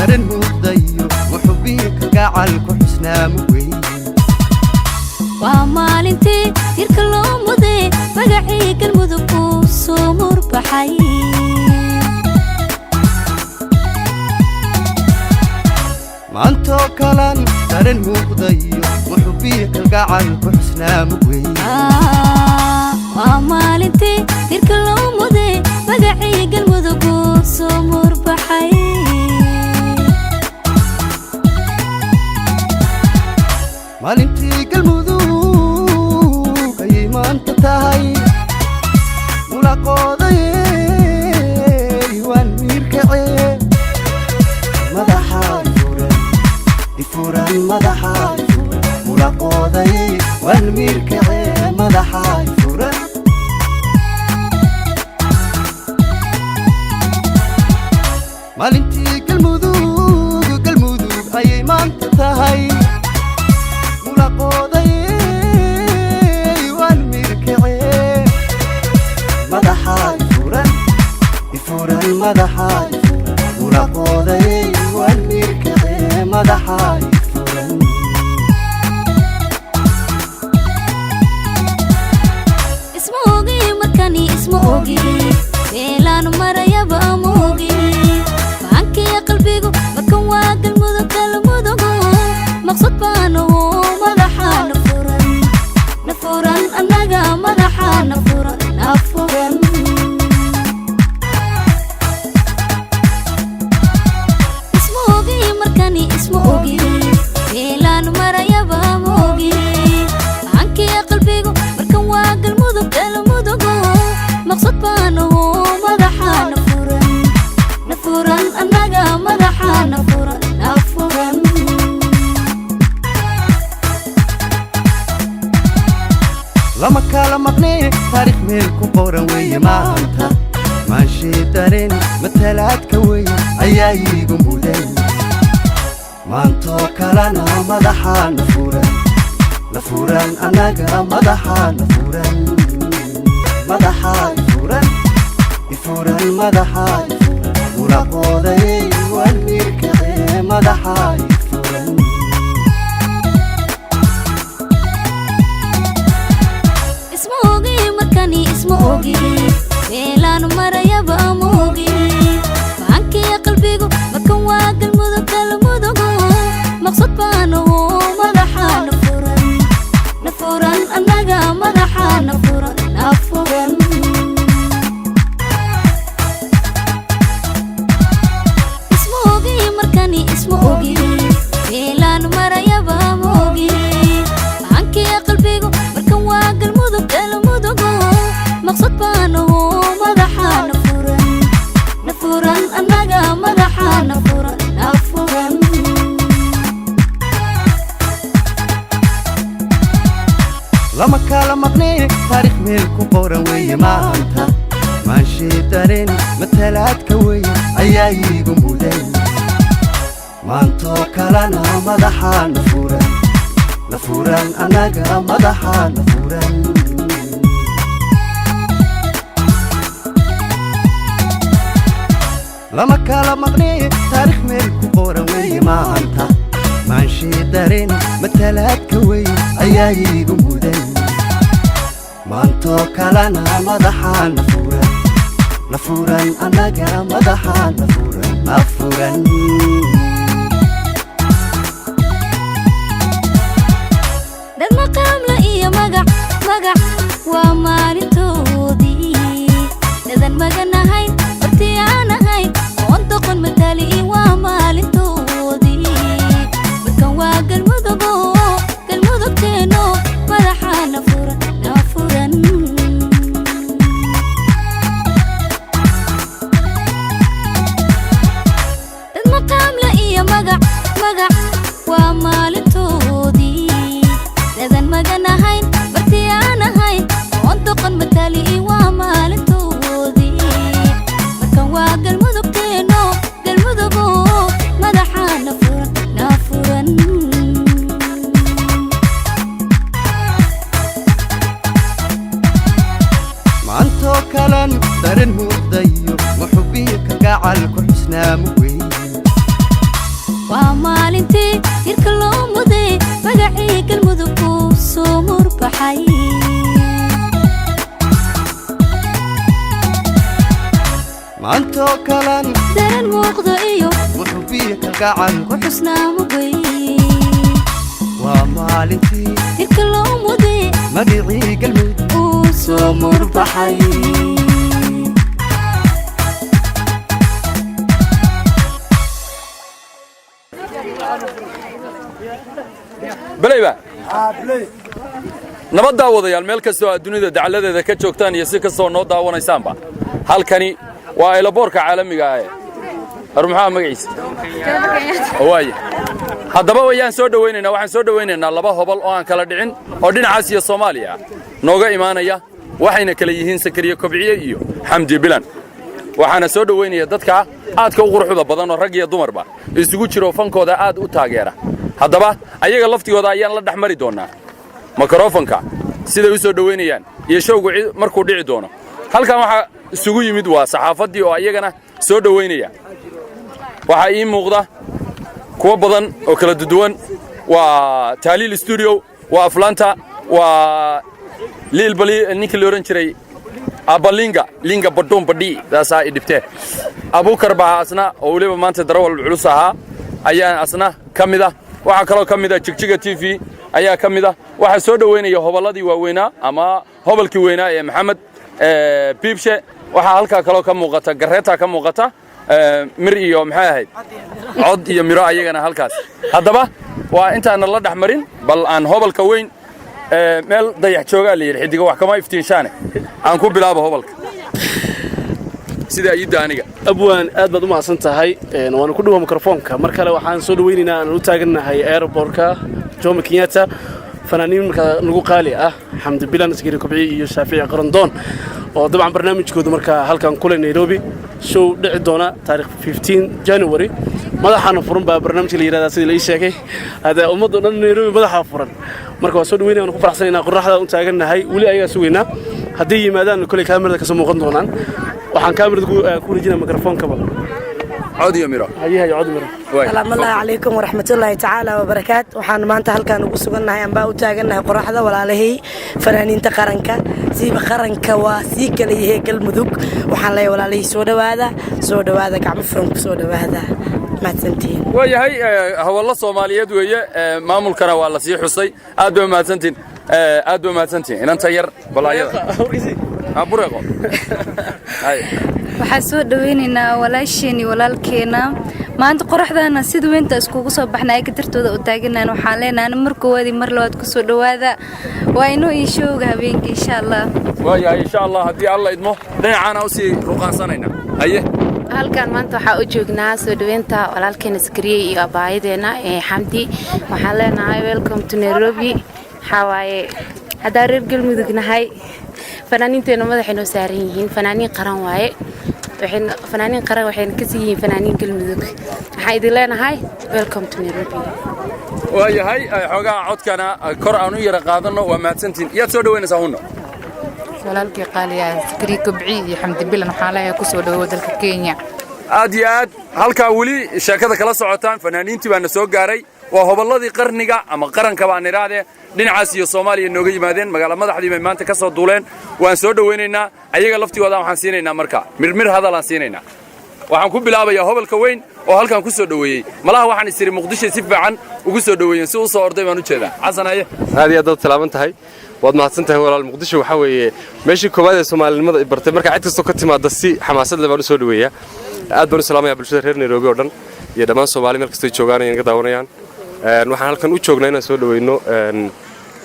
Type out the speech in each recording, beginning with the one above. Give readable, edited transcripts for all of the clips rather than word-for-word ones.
Dareen muuqdayo muxubiyo kalgacal ku xusnaa mugweyn. Waa maalintii tirka loo muday, magacii Galmudug uu soo murbaxay. Maantoo kalan dareen muuqdayo muxubiyo kalgacal ku xusnaa mugweyn. Waa maalintii tirka loo muday, magacii Galmudug uu soo murbaxay. Maalintii Galmudug ayay maanta tahay, mulaqoodayey waan miirkacee. Madaxaa ifuran, ifuran, madaxaa ifuran, mulaqoodayey waan miirkacee, madaxaa ifuran. Maalintii Galmudug, Galmudug ayay maanta tahay, mulaqoodayey waan miirkacee. Madaxaa ifuran, ifuran, madaxaa ifuran, mulaqoodayey waan miirkacee, madaxaa ifuran. Isma ogi markani, isma ogi, meelaan marayaba ma ogi. Maankiya qalbigu markan waa Galmudug, Galmudugu maqsud baanu, madaxaa na furan, na furan, annaga madaxaa na furan, na furan. Isma ogi markani, isma ogi, meelaan marayaba ma ogi. Maankiya qalbigu markan waa Galmudug, Galmudugu maqsud baanu, madaxaa na furan, na furan, annaga madaxaa na furan, na furan. Lama kala maqnee, taariikh meel ku qoran weeye maanta. Maanshii dareen matalaadka weyn ayaa iigu mudan. Maantoo kalena madaxaa na furan, na furan, annaga madaxaa na furan. Madaxaa ifuran, ifuran, madaxaa ifuran, mulaqoodayey waan miirkacee, madaxaa ifuran. Isma ogi markani, isma ogi, meelaan marayaba ma ogi. Maankiya qalbigu markan waa Galmudug, Galmudugu maqsud baanu, madaxaa na furan, na furan, annaga madaxaa na furan, na furan. Isma ogi markani, isma ogi, meelaan marayaba ma ogi. Maankiya qalbigu markan waa Galmudug, Galmudugu maqsud baanu, madaxaa na furan, na furan, annaga madaxaa na furan, na furan. Lama kala maqnee, taariikh meel ku qoran weeye maanta. Maanshii dareen matalaadka weyn ayaa iigu mudan. Maantoo kalena madaxaa na furan, na furan, annaga madaxaa na furan. Lama kala maqnee, taariikh meel ku qoran weeye maanta. Maanshii dareen matalaadka weyn ayaa iigu mudan. Maantoo kalena madaxaa na furan, na furan, annaga madaxaa na furan, na furan. Dad maqaamla iyo magac, magac waa maalintoodii. Dadan magan ahayn, hortii aan ahayn, oon doqon matali, waa maalintoodii. Markan waa Galmudugo, Galmudugteeno, madaxaa na furan, na furan. Dad maqaamla iyo magac, magac waa maalintoodii. Dadan magan ahayn, barti aan ahayn, oon doqon matali, waa maalintoodii. Markan waa Galmudugteeno, Galmudugo, madaxaa na furan, na furan. Maantoo kalan dareen muuqdayo muxubiyo kalgacal ku xusnaa mugweyn. Waa maalintii hirka loo muday, magacii Galmudug uu soo murbaxay. Maantoo kalan Dareen muuqda iyo muxubiya kalgacal ku xusnaa mugay. Waa maalintii hirka loo muday, magicii Galmudug uu soo murbaxay. Beleyba nabad daawadayaal, meel kastoo aad dunida dacaladeeda ka joogtaan iyo si kastoo noo daawanaysaanba, halkani waa airportka caalamiga ah. Har maxaa magaciisa waaye? Haddaba wayaan soo dhowaynaynaa, waxaan soo dhowaynaynaa laba hobol oo aan kala dhicin oo dhinacaas iyo Soomaaliya nooga imaanaya. Waxayna kala yihiin Sakariye Kobciye iyo Xamdi Bilan. Waxaana soo dhowaynaya dadka aadka u quruxda badan oo rag iyo dumarba isugu jiro, fankooda aad u taageera. Haddaba ayaga laftigooda ayaan la dhex mari doonnaa mikrofonka, siday u soo dhowaynayaan iyo showgu markuu dhici doono. Halkan waxaa isugu yimid waa saxaafaddii oo ayagana soo dhowaynaya. Waxaa ii muuqda kuwo badan oo kala duwan: waa Taaliil Studio, waa Aflanta, waa Liil Bali, ninkii la odhan jiray Abalinga Linga Badhuun Badhi, taasaa i dhibtee. Abuukar baa asna oo weliba maanta darawal culus ahaa ayaa asna ka mid ah. Waxaa kaloo ka mid ah Jigjiga TV ayaa ka mid ah. Waxaa soo dhoweynaya hobolladii waaweynaa ama hobolkii weynaa ee Maxamed Biibshe. Waxaa halkaa kaloo ka muuqata Gareeta, ka muuqata mir iyo maxay ahayd, cod iyo miro ayagana halkaas. Haddaba waa intaana la dhex marin, bal aan hobolka weyn, meel dayax joogaa la yidhi xidigo wax kama iftiinshaane, aan ku bilaabo hobolka sida ayidda aniga. Abwaan, aad baad u mahadsan tahay. Waanu ku dhawa mikrofoonka. Mar kale waxaan soo dhawaynaynaa, aan u taagannahay airportka Jomo Kenyatta, fanaaniin markaa nagu qaali ah, Xamdi Bilan, Askari Kobciye iyo Shaafici Qarandoon, oo dabcan barnaamijkooda markaa halkan kule Nairobi show dhici doona taarikh 15 January. Madaxaana furan baa barnaamijka la yidhahdaa, sidii la ii sheegay. Hadee ummadda dhan Nairobi madaxaa furan. Marka waa soo dhaweynaya, waan ku faraxsanaynaa. Qorraxda u taagannahay, weli ayagaa sugaynaa. Hadday yimaadaan koley kaamirada kasoo muuqan doonaan. Waxaan kaamirada ku wareejinaa mikrofoonkaba. Cod iyo miro. Hayahay, cod miro. Salaamullaahi calaykum waraxmatullaahi tacaala wabarakaat. Waxaan maanta halkaan ugu sugannahay ambaa u taagannahay qoraxda walaalahay fanaaniinta qaranka, siiba qaranka waa sii kala yahay Galmudug. Waxaan leeyahay walaalahii, soo dhowaada, soo dhowaada, gacmo furan ku soo dhowaada. Mahadsantihiin. Waayahay, hawallo Soomaaliyeed weeye, maamulkana waa la sii xusay. Aad bay mahadsantihiin, aad bay mahadsantihiin. Inanta yar balaayada bureeqo. Waxaan soo dhaweynaynaa walaasheeni, walaalkeena. Maanta qoraxdana sida weynta iskugu soo baxnay ayaga dartooda u taaganaan. Waxaan leenahay mar koowaad iyo mar labaad kusoo dhowaada. Waa inoo ii showga habeenka, insha Allah. Waayahay, insha Allah, haddii Alla idmo, dhinacaana usii ruqaansanayna. Haye. Halkan maanta waxaa u joognaa soo dhaweynta walaalkeena Sakariye iyo abaayadeena ee Xamdi. Waxaan leenahay welcome to Nairobi. Waxaa waaye haddaan reer Galmudug nahay, fanaaniinteena madaxay noo saaran yihiin. Fanaaniin qaran waaye, fanaaniin qaran waxayna kasii yihiin fanaaniin Galmudug. Waxaan idin leenahay welcome to Nairobi. Waayahay, xoogaha codkana kor aan u yara qaadanno. Waa mahadsantiin. Yaad soo dhaweynaysaa, hunno? Walaalkii qaaliyaa Sakariye Kobci iyo Xamdi Bilan, waxaan leeyahay kusoo dhawow dalka Kenya. Aad iyo aad. Halkaa weli sheekada kala socotaan, fanaaniintii baana soo gaaray. Waa hobolladii qarniga ama qaranka baan idhaahdee, dhinacaas iyo Soomaaliya nooga yimaadeen. Magaala madaxdii bay maanta ka soo duuleen. Waan soo dhowaynaynaa ayaga laftigooda. Waxaan siinaynaa marka mirmir hadalaan siinaynaa. Waxaan ku bilaabayaa hobolka weyn oo halkan ku soo dhoweeyey. Malaha waxaan isiri Muqdisho si fiican ugu soo dhoweeyeen, si u soo orday baan u jeedaa. Xasan, haye. Aad iyo aad baad salaaman tahay, waad mahadsan tahay walaal. Muqdisho waxaa weeye meeshii koowaad ee Soomaalinimada i bartay. Marka cid kastoo ka timaadda si xamaasad leh baan u soo dhoweeyaa. Aad baan u salaamaya bulshada reer Nairobi oo dhan iyo dhammaan Soomaali meel kastay joogaan ay naga daawanayaan. Waxaan halkan u joognaa inaan soo dhoweyno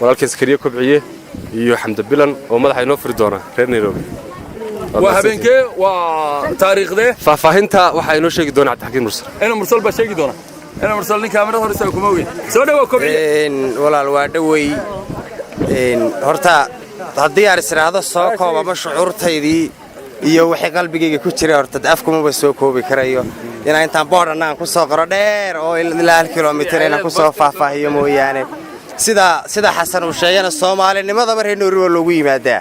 walaalkeen Sakariye Kobciye iyo Xamdi Bilan oo madaxa inoo furi doona reer Nairobi. Waa habeenkee? Waa taariikhdee? Faahfaahinta waxaa inoo sheegi doona Cabdixakiin Mursal. Ina Mursal baa sheegi doona. Ina Mursal, nin kaamirada hor istaaga kuma ogeyn. Soo dhawow, Kobciye. Walaal, waa dhowey. Horta haddii aan is idhaahdo soo koob ama shucuurtaydii iyo wixii qalbigayga ku jira, horta afkumaba soo koobi karayo. Inaan intaan boodhanna aan ku soo qoro dheer oo ilaa 1 kilomitir inaan ku soo faahfaahiyo mooyaane. Sida Xasan uu sheegana, Soomaalinimadaba reer Nairobi waa loogu yimaadaa.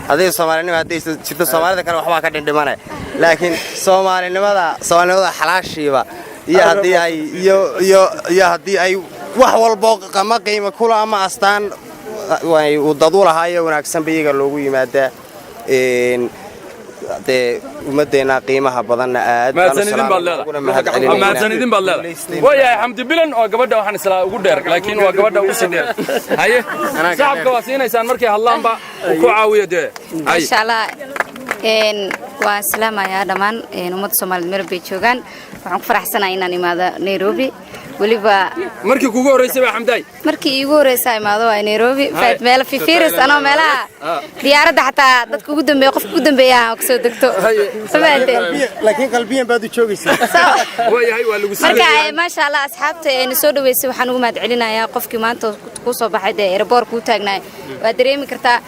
Hadday Soomaalinima hadday jirto, Soomaalida kale waxbaa ka dhindhimane, laakiin Soomaalinimada xalaashiiba Iyo haddii ay iyo iyo iyo haddii ay wax walbo ama qiimo kula ama astaan uu dad u lahaayo wanaagsanba iyaga loogu yimaadaa. Dee ummadeenna qiimaha badanna aad. Mahadsanidin baad leedahay, mahadsanidin baad leedahay. Waayahay, Xamdi Bilan waa gabadha waxaan islaa ugu dheer, laakiin waa gabadha ugu sii dheer. Haye, shacabka waa siinaysaan markay hadlaanba ku caawiyo dee. Haye. Insha Allah, waan salaamayaa dhammaan ummadda Soomaaliyeed meel bay joogaan. Waxaan ku faraxsanahay inaan imaado Nairobi weliba. Markii kugu horreysay baa, Xamdaay? Markii iigu horreysa imaado waa Nairobi. Faat meel fifiris anoo meelaha diyaaradda xataa dadka ugu dambeeya, qofka ugu dambeeya aan kasoo degto. Fahanteen? Laakiin qalbiyan baad u joogaysaa. Waayahay, waa lagu Marka maasha Allah, asxaabta ee soo dhaweysay waxaan ugu mahad celinayaa. Qofkii maanta ku soo baxay dee airport kuu taagnaay waa dareemi kartaa.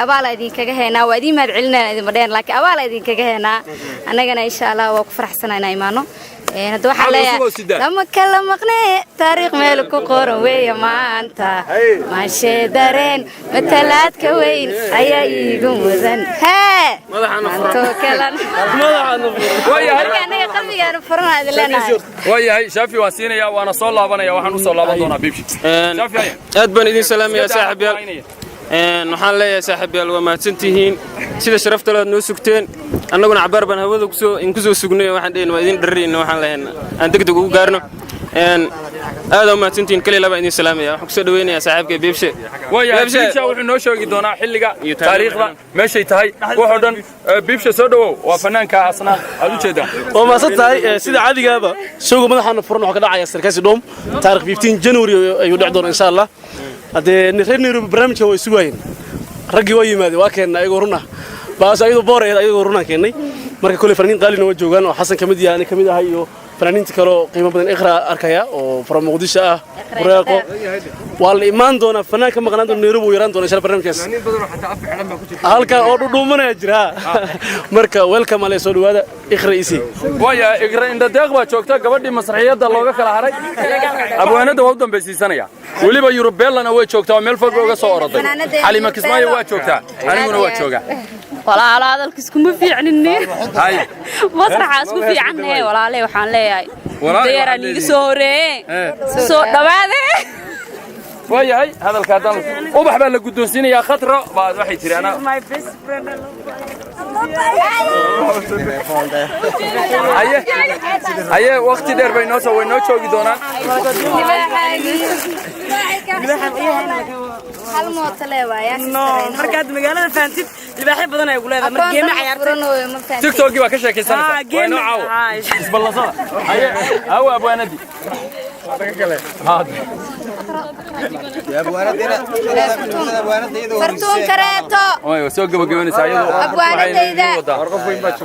Abaala idinkaga heenaa, waa idiin mahad celinaya idinma dheen, laakiin abaala idinkaga heenaa. Annagana insha Allah waa ku faraxsanaa inaan imaano. Hadda waxaan leeyahay lama kala maqnee, taariikh meel ku qoran weeye maanta. Maashee dareen matalaadka weyn ayaa iigu mudan hee maantoo kalan. Marka annaga qalbigaanu furan idin leenahay. Waayahay, Shaafi waan siinayaa, waana soo laabanaya. Waxaan u soo laaban doonaa Biibshi. Shaafi, haya. Aad baan idin salaamayaa, saaxiibyaal. Waxaan leeyahay, saaxiibyaal, waa mahadsantihiin sida sharafta leh aad noo sugteen. Annaguna cabaar baan hawada kusoo in kusoo sugnay. Waxaan dheheen waa idin dhararayna, waxaan leeyahay aan deg deg ugu gaarno. Aad aa mahadsantihiin, kaliya labaa idin salaamaya. Waxaan kusoo dhaweynayaa saaxiibka Biibshe. Waayahay. Biibshe. Biibsha wuxuu noo sheegi doonaa xilliga, taariikhda, meeshay tahay, waxoo dhan. Biibsha, soo dhawow. Waa fanaanka asna aad u jeedaa. Waa mahadsan tahay. Sida caadigaaba, showga madaxaana furan wuxuu ka dhacaya Sarkaasi Dome, taarikh 15 January ayuu dhici doona insha Allah. Haddee reer Nairobi barnaamijkan way sugaayeen, raggii waa yimaadeen, waa keennay ayagoo run ah baas, ayadoo boor ahayd, ayagoo runaan keennay. Marka kole fanaaniin qaalina waa joogaan oo Xasan ka mid yahay, ani ka mid ahay, iyo fanaaniinta kale oo qiimo badan. Iqra arkaya oo from Muqdisho ah, Bureeqo waa la imaan doonaa. Fanaan ka maqnaan doona Nairobi wuu yaraan doona insha Allah. Barnaamijkaas halkan oo dhudhuumanaya jira. Marka welcome ale, soo dhawaada. Iqra isi. Waayahay, Iqra Indhadeeq baa joogta, gabadhii masraxiyadda looga kala haray. Abwaanadda waa u dambaysiisanaya. Weliba Yurubellana way joogtaa oo meel fog uga soo oroday. Xalima Kismaayo waa joogtaa, aniguna waa joogaa. Walaalo, hadalka iskuma fiicnine. Haye. Masraxa isku fiicanne. Walaale, waxaan leeyahay Walaale, dayaraan waxaad iiga soo horeeye, Eh. soo dhawaade. Waayahay, hadalka haddaan ubax baa la guddoonsiinayaa. Khatra baa waxay tiri anaa. Haye haye, waqti dheer bay noo soo way noo joogi doonaan. Hal mooto le waaya. No, markaad magaalada fahamtid libaaxyo badan ay ku leedahay marka game ciyaartay. TikTokii baa ka sheekaysanaysaa. Ah, waa inoo caawo ah, isballasada. Haye, hawa abwaanadii. Haad. Fartuun kareeto. Way soo gabagabanaysaa iyadoo Abwaanadayda.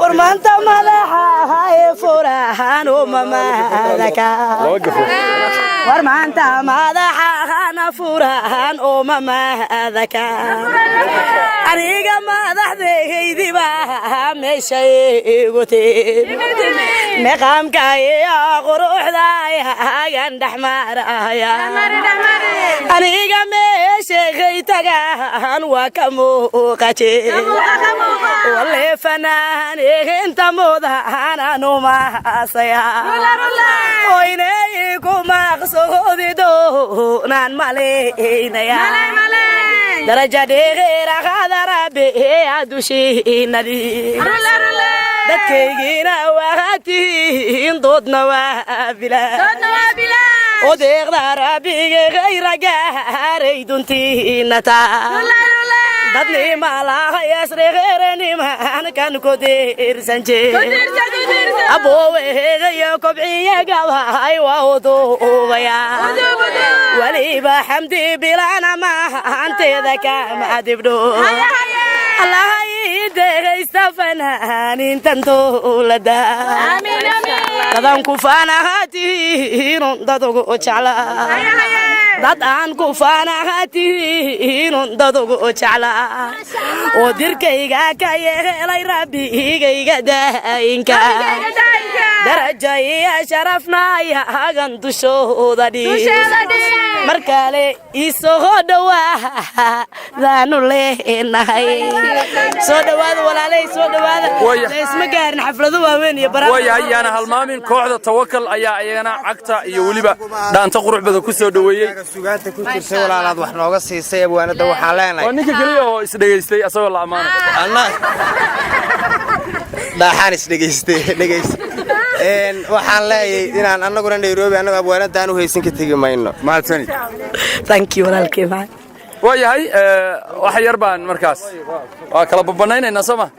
War maanta madaxa haye furahan umamadaka. War maanta madaxa hana furahan umamadaka. Aniga madaxdaydiba meesha igu timid, meqaamka iyo quruxda hagan dhexmaraya. Aniga meeshakay tagaan waa ka muuqaje. Wale fanaan inta mudaananu maasaya oynay ku maqsoodi doonaan malaynaya. Daraja dheereeraqadarabe adushiinadi dadkaygiina waatihiin, doodna waa bila odeeqda rabbiga khayra gaaray duntiinata. Dadnima lahayasreereenimankan ku diirsan jir abooweegayo kobciye gabahay waa uduubaya. Weliba Xamdi bilana mahanteeda kama dibdho. Allaha ii degaysta fanaanintan dowladda dadan ku faanahatihiinun dad ugu jeclaa, dad aan ku faanahatihiinun dad ugu jeclaa oo dirkayga ka yeelay rabbigayga daayinka. Daraja iyo sharafnaya hagan dushooda dhig. Mar kale ii soo dhawaadaanu leenahay. Soo dhawaada walaalay, soo dhawaada. Laysma gaarin xaflado waaweyn iyo barnaamij. Waayahay, yaana halmaamin kooxda Tawakal ayaa iyagana cagta iyo weliba dhaanta qurux badan ku soo dhoweeyey. Sugaanta ku jirtay walaalaad wax nooga siisay abwaanada waxaan leenahay. Waa ninka keliya oo isdhegaystay asagoo la ammaanay. Dhaaxaan isdhegaystay dhegays. Waxaan leeyahay inaan annaguna Nairobi annagu abwaanadaan u haysan ka tegi mayno. Mahadsanid. Thank you walaalkay macaan. Waayahay, wax yar baan markaas waa kala babanaynaynaa, soo ma?